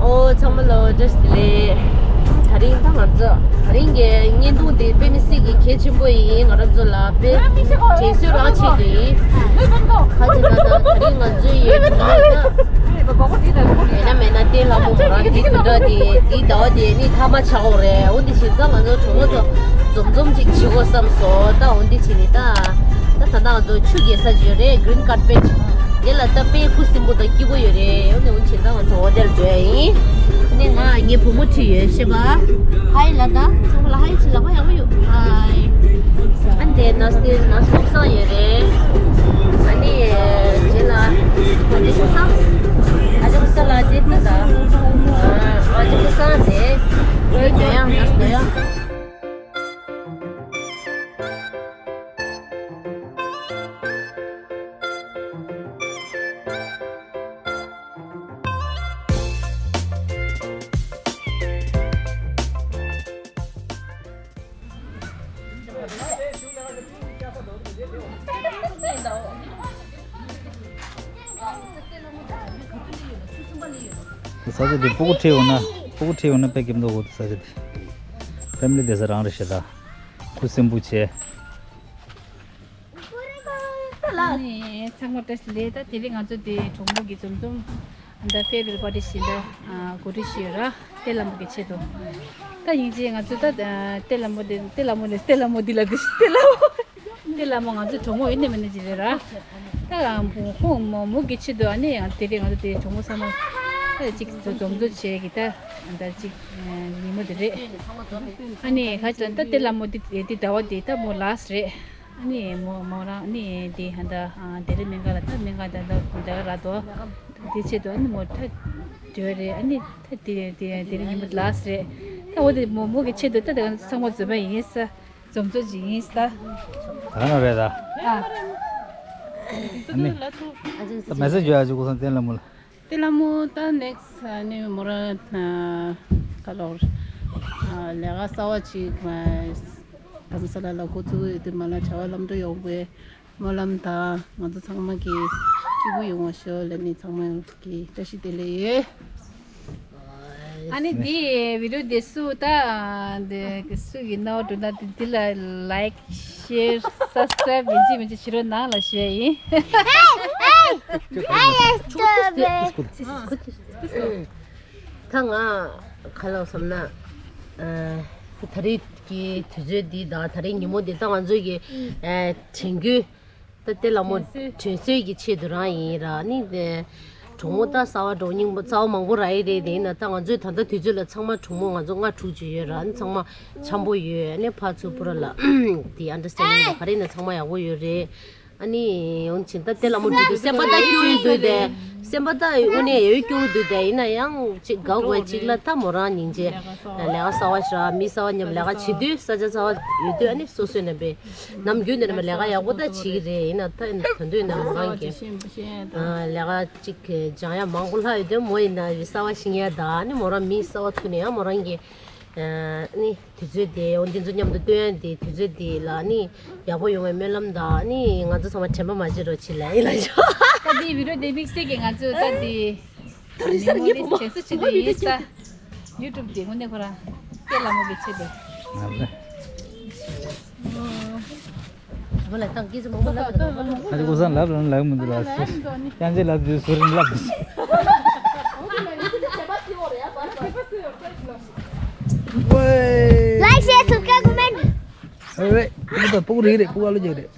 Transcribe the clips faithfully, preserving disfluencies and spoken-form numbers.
ཨོ་ཚང་མ་ལ་བཀྲ་ཤིས་བདེ་ལེགས། དེ་རིང་ད་ང་ཚོ་དེ་རིང་གི་བརྙན་ཐུང་འདི་དཔེ་མི་སྲིད་ཀྱི་གལ་ཆེན་པོ་ཡིན། ང་རང་ཚོ་ལ་དཔེ་དྲན་གསོ་རང་ཆེད་དུ་ཡིན། ཁ་ཅིག་ན་ད་དེ་རིང་ང་ཚོའི་ཡུལ་གྲོང་ཁྱེར་ད་མེད་ན་མེད་ན་ཏེ་ལ་མོ་མོ་རང་འདི་དུ་འདྲ་དེ་འདི་ཟླ་བ་དེ་ནི་ཐ་མ་ཆགས་འོ་རེད། འོ་འདི་བཞིན་ད་ང་ཚོ་གྲོང་མོ་ཚོ་འཛོམས་འཛོམས་ཅིག་བྱེད་དགོས་བསམ་སོང་། ད་འོ་འདི་བྱེད་ནི་ད་ད་ད་ད་ང་ཚོ་ཆུ་རྐྱལ་ས་ཅིག་ཡོད་རེད། Green Carpet། དེ་ལ་ད་དཔེ་ཁུ་སིམ་པོ་དང་སྐྱིད་པོ་ཡོད་རེད། འོ་ནི་འོ་བྱེད་ད་ང་ཚོ་ཧོ་ཊེལ་འགྲོ་ཡ་ཡིན། ཨ་ནི་ང་ངའི་བུ་མོ་ཁྲིད་ཡོད་ཤེས་པ། ཧའི་ལ་ད་ཚང་མ་ལ་ཧའི་བྱེད་ལ་ཧ་ཡག་པོ་ཡོད། ཧའི། ཨ་ནི་དེ་ན་སྟེ་ན་སྟོག་སང་ཡོད་རེད། ཨ་ནི་རྗེས་ལ་ཨ་ཅེ་ཁུ་སང་ཨ་ཅེ་ཁུ་སང་ལ་དེ་ད་ད་ཨ་ཅེ་ཁུ་སང་དེ་ཡོད་ཡང་ན་སྟེ་ཡང་། ས་ཆ་འདི་སྤུ་གུ་ཁྲིད་འོང་ན་སྤུ་གུ་ཁྲིད་འོང་ན་དཔེ་སྐྱིད་མདོག་གོ། ས་ཆ་འདི་ཕེ་མི་ལི་བསྡད་ས་རང་རེད་ཤག་ད་ཁུ་སིམ་པོ་བྱས། ནི་ཚང་མ་བཀྲ་ཤིས་བདེ་ལེགས། ད་དེ་རིང་ང་ཚོ་དེ་གྲོགས་པོ་གི་འཛོམས་འཛོམས་ད་ཕེར་ཝེལ་པར་ཊི་ཞིག་ད་གོ་སྒྲིག་ཞུས་ཡོད་ར། ཏེ་ལ་མོ་གི་ཆེད་དུ། ད་ཡིན་གཅིག་ང་ཚོ་ད་ཏེ་ལ་མོ་དེ་ཏེ་ལ་མོ་ནས་ཏེ་ལ་མོ་འདི་ལ་འདི་ཏེ་ལ་མོ། ཏེ་ལ་མོ་ང་ཚོ་གྲོགས་མོ་ཡིན་ནི་མིན་ནི་ཅི་རེད་ར། ད་ཁོང་མོ་མོ་གི་ཆེད་དུ་ཨ་ནི་ཡང་དེ་རིང་ང་ཚོ་དེ་གྲོགས་མོ་ཚང་མ་ད་ཅིག་འཛོམས་འཛོམས་བྱས་གི་ད་ད་ཅིག་ཉིན་མོ་དེ་རེད། ཨ་ནི་ཁ་ཅིག་ད་ཏེ་ལ་མོ་དེ་དེ་ཟླ་བ་དེ་ད་མོ་ལ་སི་རེད། ཨ་ནི་མོ་མོ་རང་ཨ་ནི་དེ་ཧ་ད་དེ་རིང་སྨན་ཁང་ལ་ད་སྨན་ཁང་ད་ད་ད་ར་དོ། དེ་ཆེད་དུ་ཨ་ནི་མོ་ད་འགྲོ་རེད། ཨ་ནི་ད་དེ་དེ་དེ་རིང་ཉིན་མོ་ལ་སི་རེད། ད་འོ་དེ་མོ་མོ་གི་ཆེད་དུ་ད་ད་ཚང་མ་འཛོམས་པ་ཡིན་ས། འཛོམས་འཛོམས་ཅིག་ཡིན་ས། ད་ག་ན་རེད་ད། ཨ་ནི་ད་མེ་སེ་ཇི་ཡོད་ཨ་ཅུ་ཀུ་སང་ཏེ་ལ་མོ་ལ། ཏེ་ལ་མོ་ད་ནེག་སི་ཨ་ནི་མོ་ར་ན་ག་ལོར་ལས་ཀ་གསར་བ་ཅིག་དྷ་རམ་ས་ལ་ལ་འགོ་བཙུགས་ཡོད་དུས་མ་ལ་བྱ་བ་ལམ་འགྲོ་ཡོང་བའི་སྨོན་ལམ་དང་ང་ཚོ་ཚང་མ་གི་སྐྱིད་པོ་ཡོང་བ་ཤོག་ལ་ནི་ཚང་མ་གི་བཀྲ་ཤིས་བདེ་ལེགས་ཡོད། ཨ་ནི་འདི་བི་ཌི་ཡོ་འདི་སུ་ད་འདི་སུ་གི་ནོར་འགྲོ་ན་འདི་འདི་ལ་ལའིག་ཤེར་སབ་སི་ཀ་རའིབ་ཡིན་གཅིག་མིན་གཅིག་བྱེད་རོགས་གནང་ལ་ཞུ་ཡ་ཡིན། ད་ང་ག་ལ་བསམ་ན་ཨ་ད་རེས་ཀྱི་དུས་ཚོད་འདི་དང་ད་རེས་ཉིན་མོ་འདི་ད་ང་ཚོའི་གི་ཨ་དྲན་སྐུལ། ད་ཏེ་ལ་མོ་དྲན་གསོའི་གི་ཆེད་དུ་རང་ཡིན་ར་ནི། གྲོགས་མོ་ད་གསར་བ་གྲོགས་རྙིང་པ་གསར་བ་མང་པོ་ར་ཡི་རེད། དེ་ཡིན་ན་ད་ང་ཚོའི་ད་ལྟ་དུས་ཚོད་ལ་ཚང་མ་གྲོགས་མོ་ང་ཚོ་ལྔ་དྲུག་ཅིག་ཡོད་ར་ནི། ཚང་མ་འཆམ་པོ་ཡོད། ཨ་ནི་ཕར་ཚུར་པུ་ར་ལ་དེ་ཨན་ཌར་སི་ཊེན་ཌིང་ག་རེ་ཡིན་ན་ཚང་མ་ཡག་པོ་ཡོད་རེད། ཨ་ནི་འོན་ཅིག་ད་ཏེ་ལ་མོ་འགྲོ་དུས་སེམས་པ་ད་སྐྱོ་ཡི་འདུག་དེ། སེམས་པ་ད་དངོས་གནས་ཡོད་སྐྱོ་འདུག་དེ། ཡིན་ན་ཡང་ཅིག་དགའ་དགོས་ཅིག་ལ་ད་མོ་རང་སྙིང་རྗེ་ལས་ཀ་གསར་བ་ཞིག་ར་མི་གསར་བ་མཉམ་ལས་ཀ་བྱེད་དུས་ས་ཆ་གསར་བ་ཡོད་དུས་ཨ་ནི་སོ་སོའི་རྣམ་པའི་ནམ་རྒྱུན་ནས་ནམ་ལས་ཀ་ཡག་པོ་ད་བྱེད་ཀྱི་རེད། ཡིན་ན་ད་ད་དུང་ཡིན་ན་མོ་རང་གི་ལས་ཀ་ཅིག་སྦྱང་ཡ་མང་པོ་ལྷག་ཡོད་དུས་མོ་ཡིན་ན་གསར་བ་ཤེས་ཡ་ད་ཨ་ནི་མོ་རང་མི་གསར་བ་ཐུག་ནས་ཡང་མོ་རང་གི་ཨ་ནི་དུས་ཚོད་དེ་འོ་འདི་ཚོ་མཉམ་དུ་སྟོན་ཡ་དེ་དུས་ཚོད་དེ་ལ་ཨ་ནི་ཡག་པོ་ཡོང་བའི་སྨོན་ལམ་དང་ཨ་ནི་ང་ཚོ་ཚང་མ་དྲན་པ་མ་བརྗེད་རོགས་བྱེད་ལ་ཡིན་ལ་ཞོ། ད་དེ་བི་ཌི་ཡོ་དེ་དམིགས་བསལ་གྱི་ང་ཚོ་ད་དེ་ད་རི་སར་ངེས་པོ་མ་དྲན་གསོ་བྱེད་དུ་ཡིན་ས། ཡུ་ཊུབ་དེ་དངོས་གནས་ཁོ་རང་ཏེ་ལ་མོ་གི་ཆེད་དུ། ང་ལ། བུ་ལ་ཏང་སྐྱིད་ཙམ་མང་པོ་ལབ་རེད། ཨ་ཅེ་ཀོ་སང་ལབ་རང་ལབ་མི་འདུག་ལ། ཡང་ཅེ་ལབ་དུས་ཟུར་ལབ། ལའིག་ཤེར་སབ་སི་ཀ་རའིབ་ཀོ་མེན་ཊི། ཨེ་རེད། ཕྲུ་གུ་དང་ཕྲུ་གུ་རེ་རེ་ཕྲུ་གུ་ཨ་ལོ་རྒྱག་རེད།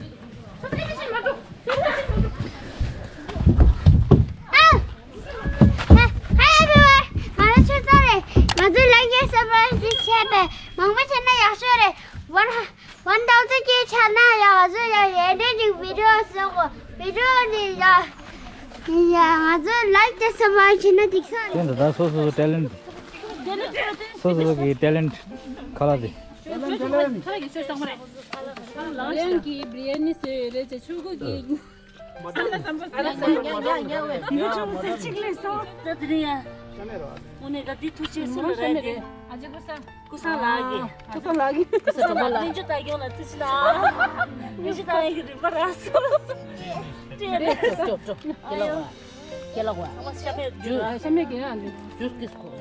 Hi everyone. ང་ཚོ་ཆོས་ཚང་རེད། ང་ཚོའི་ལའིག་ཤེར་སབ་སི་ཀ་རའིབ་བྱས་པས་མང་པོ་བྱས་ན་ཡག་ཤོས་རེད། ཝན་ཝན་ཐའུ་ཛེན་སྐྱེས་ཆགས་ན་ཡང་ང་ཚོ་ཡང་ཡར་འདྲེན་གྱི་བི་ཌི་ཡོ་བཟོ་དགོས། བི་ཌི་ཡོ་ནི་ཡང་ཡང་ང་ཚོ་ལའིག་དང་སབ་སི་ཀ་རའིབ་བྱས་ན་འགྲིག་ས་རེད། དེ་འདྲ་ད་སོ་སོ་སོ་ཊེ་ལེན་ཊི། སོ་སོ་སོ་གི་ཊེ་ལེན་ཊི་ཁ་ལག་དེ། ཁ་ལག་གི་ཆོས་ཚང་མ་རེད། ལ་ཡང་གི་བི་རི་ཡ་ནི་བཟོས་ཡོད་རེད་ཅེས་ཆུ་ཁུ་གི། ད་དེ་རིང་ཡ། དངོས་གནས་ད་འདི་ཐུགས་རྗེ་ཆེ་ལ་རེད་དེ། ཨ་ཅེ་ཀུ་ས། ཀུ་ས་ལགས་ཀྱི། ཀུ་ས་ལགས་ཀྱི། ཀུ་ས་ལགས་ཀྱི། མི་འཇུ་ད་ཡོང་ལ་ཙི་ཅི་ན། མི་འཇུ་ད་ཡོང་གི་རིམ་པ་ར་སོ། ཅེས་རེད། ཅོག་ཅོག་ཅོག་ཁྱེད་ལ་བ། ཁྱེད་ལ་བ། ཨ་ཤ་མེད་ཇུ། ཤ་མེད་ཀྱི་ཡང་འདི། ཇུས་ཀིས་ཁོ།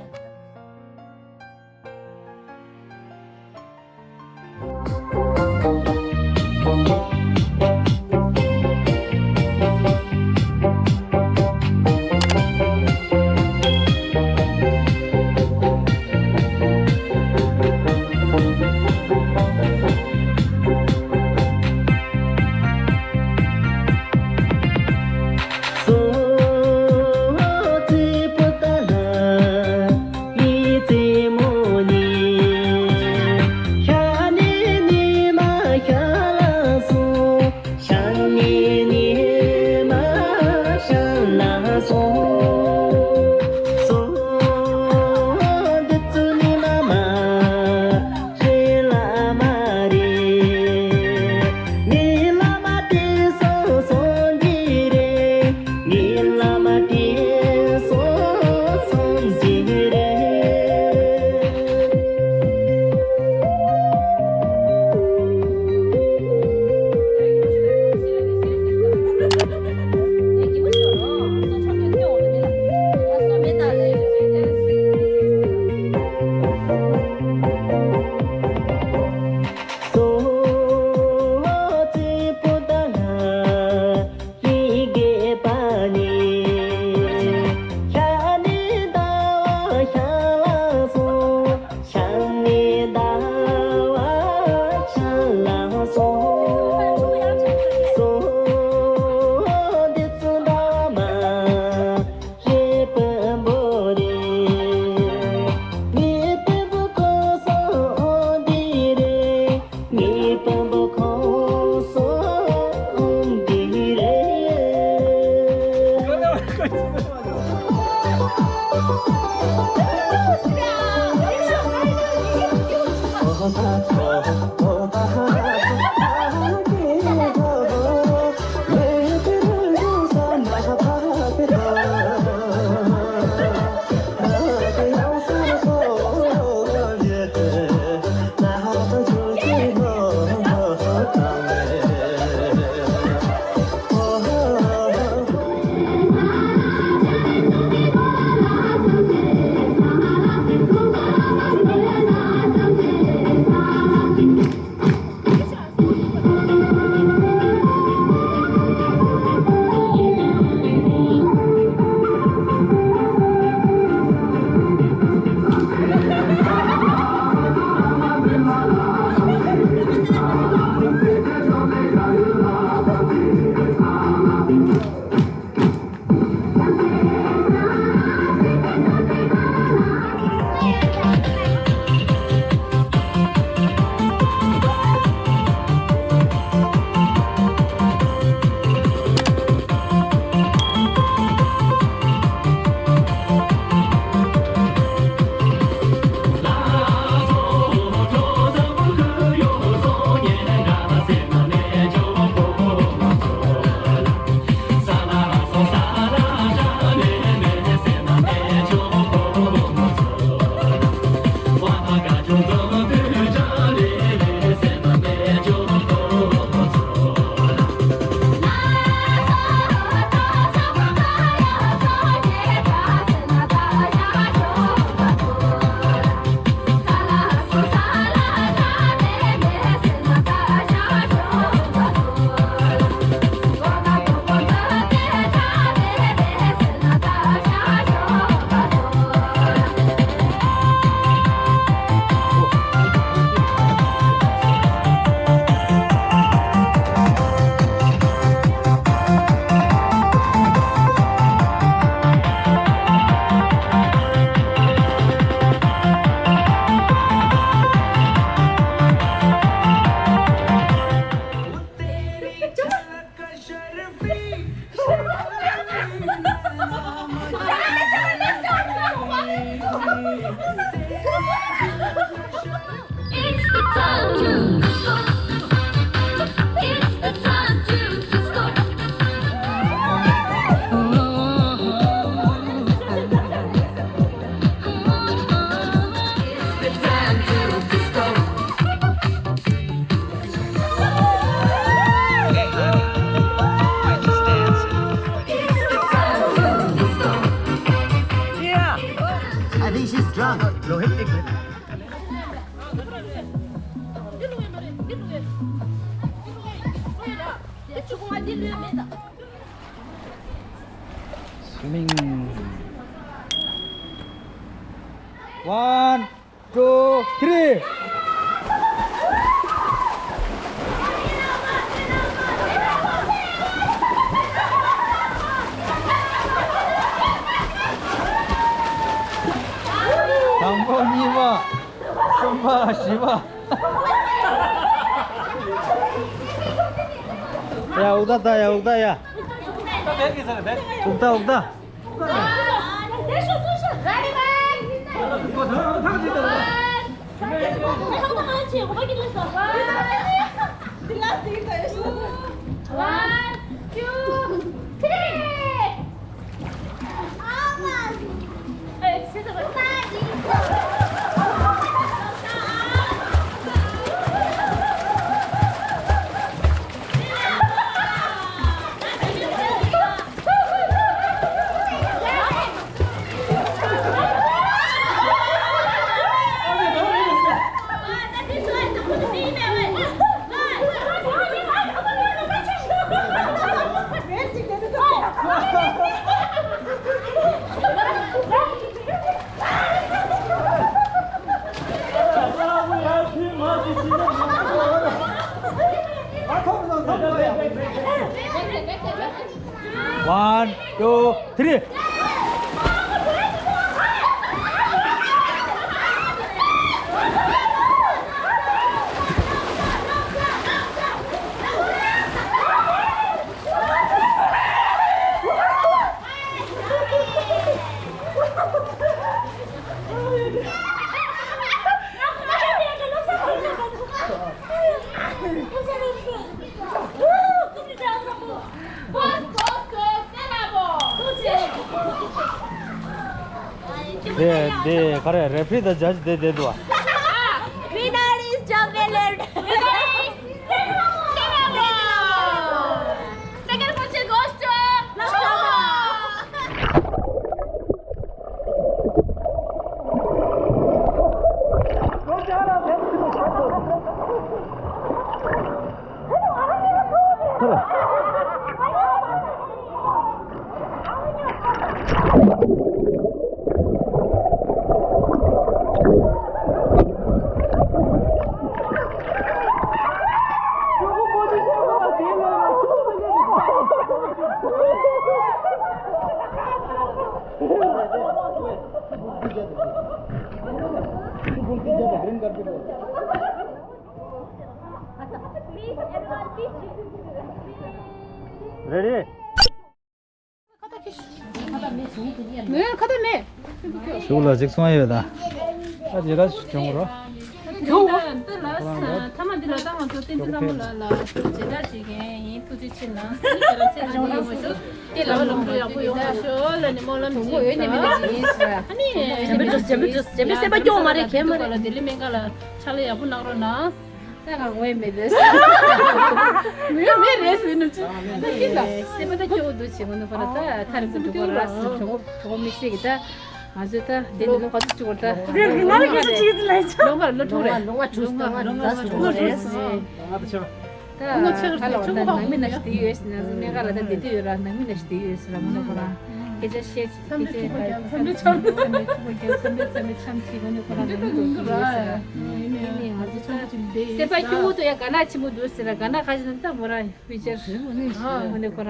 Swimming. One, two, three. དང་པོ། གཉིས་པ། གསུམ་པ། བཞི་པ། ཡ། འུག་ད་ད། ཡ། འུག་ད་ཡ། འུག་ད། འུག་ད། One, two, three. One, two, three. དེ་དེ་ག་རེ། རེ་ཕི་རི་དང་ཇ་ཇི་དེ་བསྡད་འདུག་ཨ། Winner is Jabelin. Second position goes to Lashama. Ready? ཁ་བཏགས་མེད། ཤུགས་ལ་ཅིག་སོང་ཡོད་ད། ཨ་ཇེ་ར་ཞིག་བྱུང་རོ། ཐ་མ་འདི་ལ་ཏང་ང་ཚོ་བསྟན་འཛིན་ལྷ་མོ་ལགས་ལ་ཇེ་ར་བྱེད་མཁན་ཡིན། ཐུགས་རྗེ་ཆེ་གནང་། སྲིད་ཀྱི་ར་ཚད་ལ་ཡིན་ངོ་ཤོག་དེ་ལ་ལམ་འགྲོ་ཡག་པོ་ཡོད་ཤོག་ལ་ནི་སྨོན་ལམ་ཅིག་ཨ་ནི་ཇེ་མི་ཇོ་ཇེ་མི་ཇོ་ཇེ་མི་སེམས་པ་སྐྱོ་མ་རེད། གལ་མ་རེད། ལྡི་ལི་སྨན་ཁང་ལ་ཕྱག་ལས་ཡག་པོ་གནང་རོགས་གནང་། ད་ང་ངོས་མེད་པས། མི་མེད་རེད་ཟེར་ནས་ཅི། ད་ཡིན་ལ། སེམས་པ་ད་སྐྱོ་བོ་འདུག་བྱེད་ངོ་ནི་ཁོ་ར་ད་ཐར་གི་འདུག་གོ་ར་སུ་གྲོགས་གྲོགས་མི་སྲིད་གི་ད། ང་ཚོས་ད་དེ་ནི་ལོ་ག་ཚོད་བཅུག་གོ་ད། རེད་རེད། ང་ལ་སྐད་ཆ་ཅིག་ལ་ཡིན་ཆ། ལོ་ལྔ་ལོ་དྲུག་རེད། ལོ་ལྔ་བཅུ་ལོ་ལྔ་ལོ་ལྔ་བཅུ་དྲུག་རེད། ད་ཁ་ལ་བ་ད་ནང་མི་ན་ཞིག་དེ་ཡོད་ཟེར་ན་སྨན་ཁང་ལ་ད་བསྡད་དུས་ཡོད་ར་ནང་མི་ན་ཞིག་དེ་ཡོད་ཟེར་ར་ངོ་ནི་ཁོ་ར། སྐད་ཆ་བཤད། སྐད་ཆ་བཤད། སེམས་པ་སྐྱོ་བོ་དུ་ཡ་ག་ན་ཆེན་པོ་འདུག་ཟེར་ར། ག་ན་ཁ་ཅིག་ན་ད་མོ་ར་ཧུའི་ཅར་ཧུའི་ཅར་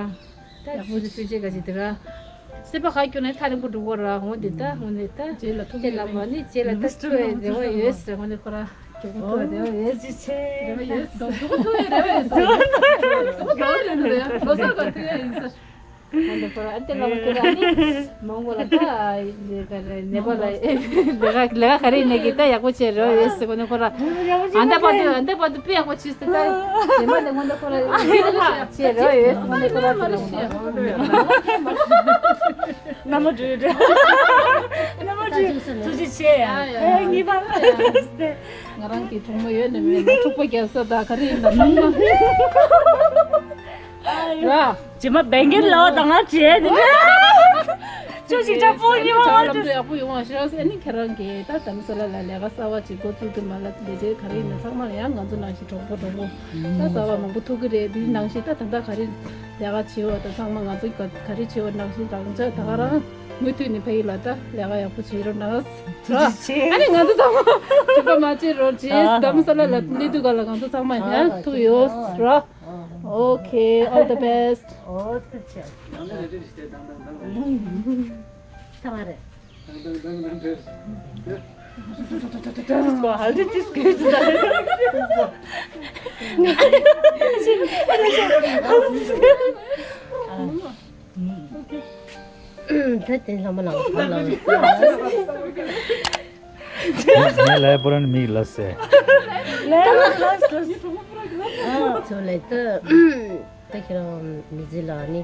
ཧུའི་ཅར་ག་ཅིག་དེ་ར། སེམས་པ་ཁ་སྐྱོ་ན་ཐག་རིང་པོ་འགྲོ་གོ་ར། འོ་འདི་ད་འོ་འདི་ད་རྗེས་ལ་ཐུག་རྗེས་ལ་མ་ནི་རྗེས་ལ་ད་ཐུག་རེ་རེ་བ་ཡོད་ཟེར་འོ་ནི་ཁོ་ར། མགྱོགས་པོ་ཐུག་རེ་བ་ཡོད་ཟེར། མགྱོགས་པོ་ཐུག་རེ་བ་ཡོད་ཟེར། ལོ་སར་ག་ཐུག་ཡ་ཡིན་ཟེར། ཨ་ནི་ཁོ་ར་ཨ་ཏི་ལ་བ་ཁོ་ར་ནི་མང་གོ་ལ་ད་ནེ་པ་ལ་ལས་ཀ་ལས་ཀ་ག་རེ་ནས་གི་ད་ཡག་པོ་བྱེད་རོགས་ཡོད་ཟེར་གོ་ནི་ཁོ་ར། ཨ་འདི་པ་འདི་ཨ་འདི་པ་འདི་དཔེ་ཡག་པོ་བྱས་ཟེར་ད། རྗེས་མ་ནས་ངོ་ནི་ཁོ་ར་བྱེད་རོགས་ཡོད་ཟེར་གོ་ནི་ཁོ་ར། ནམ་མ་འགྲོ་འགྲོ། ནམ་མ་འགྲོ། ཐུགས་རྗེ་ཆེ་ཡ། ཨེ་ངེས་པ། ང་རང་གི་གྲོགས་མོ་ཡོད་ནི་མེད་ན་འཁྲུག་པ་རྒྱག་ས་དང་ག་རེ་ཡིན་ན་ནམ་མ། ར། རྗེས་མ་བན་གེར་ལའོ་དང་ང་བྱེད་དེ། ཅོ་ཅིག་འདྲ་པོ་ཉོ་བ་ལམ་དུ་ཡག་པོ་ཡོང་བ་ཤོག་ཨ་ནི་ཁྱེད་རང་གིས་ད་དྷ་རམ་ས་ལ་ལ་ལས་ཀ་གསར་བ་ཅིག་འགོ་བཙུགས་དུས་མ་ལ་ལས་བྱེད་ག་རེ་ཡིན་ན་ཚང་མ་ལ་ཡང་ང་ཚོ་ནང་བཞིན་གྲོགས་པོ་གྲོགས་པོ་ད་གསར་བ་མང་པོ་ཐུག་གི་རེད། དེ་ནང་བཞིན་ད་ད་ལྟ་ག་རེ་ལས་ཀ་བྱེད་བ་ད་ཚང་མ་ང་ཚོ་ག་ག་རེ་བྱེད་བ་ནང་བཞིན་རང་ཅག་ད་ག་རང་མུ་མཐུད་ནས་ཕ་ཡུལ་ལ་ད་ལས་ཀ་ཡག་པོ་བྱེད་རོགས་གནང་། ཐུགས་རྗེ་ཆེ། ཨ་ནི་ང་ཚོ་ཚང་མ་གྲོགས་པོ་མ་བྱེད་རོགས་བྱེད། དྷ་རམ་ས་ལ་ལ་སླེབས་དུས་ག་ལ་ང་ཚོ་ཚང་མ་ཡང་ཐུག་ཡོད་ར། Okay, all the best. ཨོ་ཐུགས་རྗེ་ཆེ། ཐང་རེད། ད་དེ་ལྷ་མོ་ལགས་ཕར་ལ། ངས་ལའི་པོ་རན་མིག་ལ་ཟེར། ཚོ་ལས་ད། ད་ཁྱེད་རང་མི་ཚེ་ལ་ནི་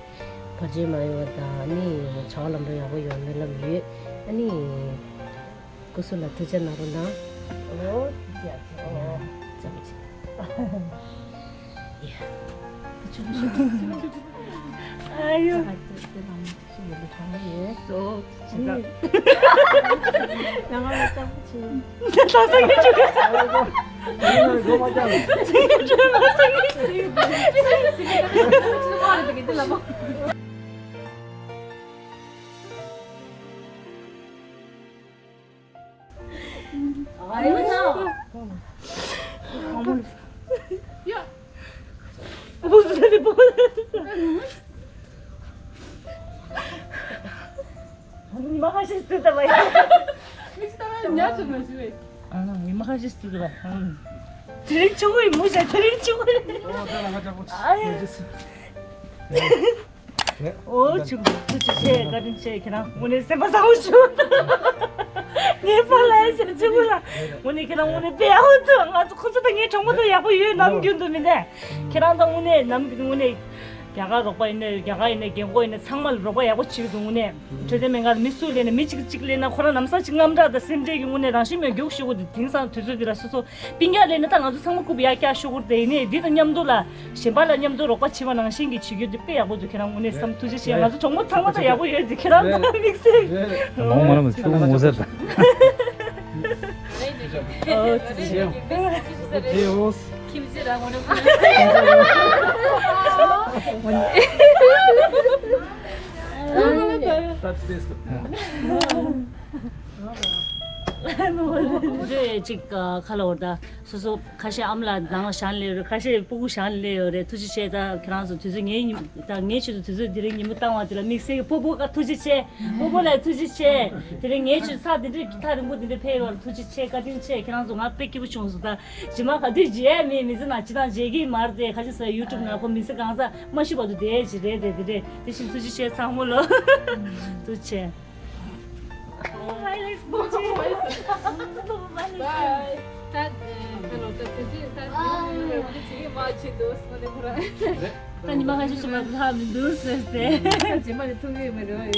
བར་ཆད་མ་ཡོང་བ་དང་ནི་བྱ་བ་ལམ་འགྲོ་ཡག་པོ་ཡོང་སྨོན་ལམ་ཡོད། ཨ་ནི་སྐུ་གཟུགས་ལ་ཐུགས་ཅག་གནང་རོགས་གནང་། ཨོ་ཡ་ཡ་ཙམ་ཅིག་ཡ། ཨ་ཡོ། ཨོ། ཉི་མ་ཁ་ཤས་སུ་ལྟ་བ་ཡིན། ཉི་མ་ཁ་ཤས་སུ་ལྟ་བ་ཡིན། ཉག་ཙམ་མ་ཞུ་བས། ཨ་ཉི་མ་ཁ་ཤས་སུ་ལྟ་བ་ཡིན། དེ་རིང་ཆུང་ངུ་ཡིན་མོ་ཞེས་དེ་རིང་ཆུང་ངུ་ཡིན། ཨ་ཡ། ཨོ་ཆུང་ངུ་ཐུགས་རྗེ་ཆེ། བཀའ་དྲིན་ཆེ། ཁྱེད་རང་དངོས་གནས་སེམས་པ་བཟང་བོ་ཞུ། ངའི་ཕ་ལ་ཡ་ཞེས་ཆུང་ངུ་ལ་དངོས་གནས་ཁྱེད་རང་དངོས་གནས་དཔེ་ཡག་པོ་འདུག་ང་ཚོ་ཁོ་ཚོ་དང་ངའི་གྲོགས་མོ་ཚོ་ཡག་པོ་ཡོད་ནམ་རྒྱུན་དུ་མི་འདས། ཁྱེད་རང་ད་དངོས་གནས་ནམ་རྒྱུན་དངོས་གནས་རྒྱ་གར་རོགས་པ་ཡིན་ནའི་རྒྱ་གར་ཡིན་ནའི་རྒན་གོག་ཡིན་ནའི་ཚང་མ་ལ་རོགས་པ་ཡག་པོ་བྱེད་ཀྱི་འདུག་དངོས་གནས་འཕྲོད་བསྟེན་སྨན་ཁང་ལ་མི་སུ་སླེབས་ནའི་མི་གཅིག་གཅིག་སླེབས་ན་ཁོ་རང་ལམ་སང་གཅིག་དངངས་སྐྲག་དང་སེམས་ཁྲལ་གྱི་དངོས་གནས་རང་བཞིན་མེད་མགྱོགས་ཤོག་གི་དེང་སང་དུས་ཚོད་འདི་ལ་སོ་སོ་སྤུན་ཀྱག་སླེབས་ན་ད་ང་ཚོ་ཚང་མ་རྐུབ་ཡར་བཀྱག་ཤོག་གི་དེ་ཡིན་ནའི་འདི་དང་མཉམ་དུ་ལ་གཞན་པ་ལ་མཉམ་དུ་རོགས་པ་བྱེད་པ་ནང་བཞིན་གྱི་བྱེད་རྒྱུ་འདི་དཔེ་ཡག་པོ་འདུག་ཁྱེད་རང་དངོས་གནས་བསམ་ཐུགས་རྗེ་ཆེ། ང་ཚོ་གྲོགས་མོ་ཚང་མ་ད་ཡག་པོ་ཡོད་འདུག་ཁྱེད་རང་ད་དམིགས་བསལ་མོང་མ་ལ་མ་ཚུགས་མོ་ཟེར་ད། ཁྱིམ་གཞིས་རང་ངོ་ནས་ཁོ་ནས། ད་ཚེ་སྐབས། ཚེ་གཅིག་ཁ་ལ་འོར་ད་སོ་སོ་ཁ་ཤས་ཨམ་ལ་ནང་ལ་བཞག་ནས་སླེབས་ཡོད་རེད། ཁ་ཤས་སྤུ་གུ་བཞག་ནས་སླེབས་ཡོད་རེད། ཐུགས་རྗེ་ཆེ། ད་ཁྱེད་རང་ཚོ་དུས་ཚོད་ངའི་ཉིན་ད་ངའི་ཆེད་དུ་དུས་ཚོད་འདི་རིང་ཉིན་མོ་བཏང་བ་དེ་ལ་དམིགས་བསལ་གྱི་སྤོ་སྤོ་ཀ་ཐུགས་རྗེ་ཆེ། སྤོ་སྤོ་ལ་ཐུགས་རྗེ་ཆེ། དེ་རིང་ངའི་ཆེད་དུ་ཚ་འདི་འདྲའི་ཐག་རིང་པོ་འདི་འདྲ་ཕེབས་ཡོད་རེད། ཐུགས་རྗེ་ཆེ། བཀའ་དྲིན་ཆེ། ཁྱེད་རང་ཚོ་ང་དཔེ་སྐྱིད་པོ་བྱུང་སོང་ད། རྗེས་མ་ག་དུས་མཇལ་མེད་མི་ཚེ་ནང་སྤྱི་བཏང་མཇལ་གི་མ་རེད་དེ། ཁ་ཤས་ས་ཡུ་ཊུབ་ནང་ཁོ་མི་ཚེ་གང་ས་མ་ཤི་བར་དུ་བསྡད་ཀྱི་རེད་དེ། དེ་འདྲས་དེ་བཞིན་ཐུགས་རྗེ་ཆེ་ཚང་མ་ལ། ཐུགས་རྗེ་ཆེ། ད་ཉི་མ་ཁ་ཤས་ཤིག་མ་ལྷག་མི་འདུག་ཟེར་ཏེ། རྗེས་མ་ནས་ཐུག་གི་མི་རེད།